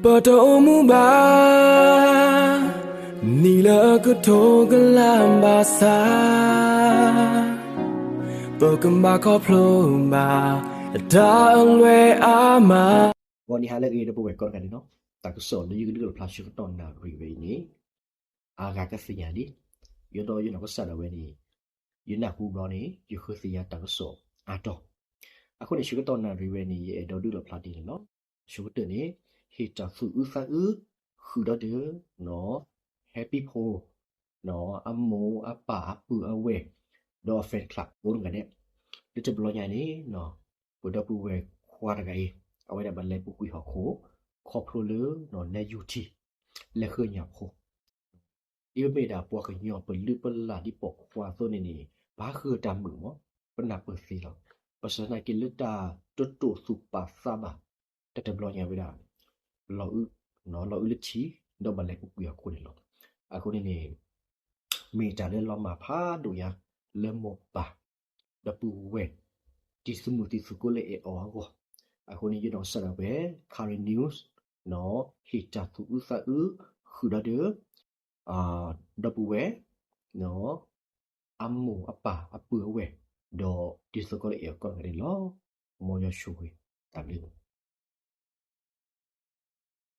ပတအိၣ်မူဘၣ် နံၣ်လၢကထိကလးဘၣ်ဆၣ်, ပကဘၣ်ခီဖျိဘၣ် တၢ်အလွဲၢ်အါမး. ဂီၤနံၤဟါလၢအဂ့ၤ ဒီပုၢ်ဝဲၢ်ကိးဂၤဒဲးနီၤ, တၢ်ကစီၣ်လၢယကဒုးလီၤဖျါဆၢကတီၢ်နၣ်ရံၣ်ဝဲအံၤန့ၣ် အဂၤကသ့ၣ်ညါလံ. ယဒီးယနီၢ်ကစၢ်ဒၣ်ဝဲန့ၣ် ယနၢ်ဟူဘျီန့ၣ် ယဃုသ့ၣ်ညါတၢ်ကစီၣ်အါတီၢ်. အဃိန့ၣ် ဆၢကတီၢ်နၣ်ရံၣ်ဝဲန့ၣ် ယအဲၣ်ဒိးဒုးလီၤဖျါဒ်န့ၣ်လီၤ. အဆိကတၢၢ်န့ၣ် ဟ့ၣ်တၢ်သူၣ်အုးသးအုး ဃုာ်ဒီးဒုး Happy Poor အမိၢ်အပၢ်အပုၢ်အဝဲၢ် ဒီးအ fan club ကိးဂၤဒဲး, လၢတဘျီညါန့ၣ် ပဒီပုၢ်ဝဲၢ်ခွါတဂၤအံၤ အဝဲဒၣ်ဘၣ်လဲၤပူၤကွံာ်ဟီၣ်ခိၣ် ခီဖျိလၢ လဲၤယူၤထံ လဲၤဃ့ညၣ်ဖိ ဒ်ပမ့ၢ်ဒၣ်ပှၤကညီပလုၢ်ပလၢ်ဒ်ပိာ်ခွါအသိးန့ၣ်န့ၣ် ပဟးဃုတၢ်မုာ်မး ပနၢ်ပၢၢ်သ့လီၤ. ဘၣ်ဆၣ်သနာ်က့လၢတၢ်တတိာ်သူၣ်ပာ်သးဘၣ် တၢ်တဘျီညါဝဲဒၣ် လီၤအုး လီၤအုးလၢထံ ဒီးဘၣ်လဲၤပူၤကွံာ်ဟီၣ်ခိၣ်န့ၣ်လီၤ. အဃိန့ၣ်န့ၣ် မ့ၢ်တၢ်လၢလီၤမၢ်ဖးဒိၣ်ညါ လၢမိၢ်ပၢ် ဒီပုၢ်ဝဲၢ် တံၤသကိးမုၣ်တံၤသကိးလၢအဲၣ်အီၤအဂီၢ်. အဃိန့ၣ် ယနီၢ်ကစၢ်ဒၣ်ဝဲ Karen News ဟ့ၣ်တၢ်သူၣ်အုးသးအုး ဃုာ်ဒီးဒုး ဒီပုၢ်ဝဲၢ် အမိၢ်အပၢ်အပုၢ်အဝဲၢ် ဒီးတံၤသကိးလၢအဲၣ်အီၤကိးဂၤဒဲးန့ၣ်လီၤ. မ်ယွၤဆိၣ်ဂ့ၤတၢ်ဘျုး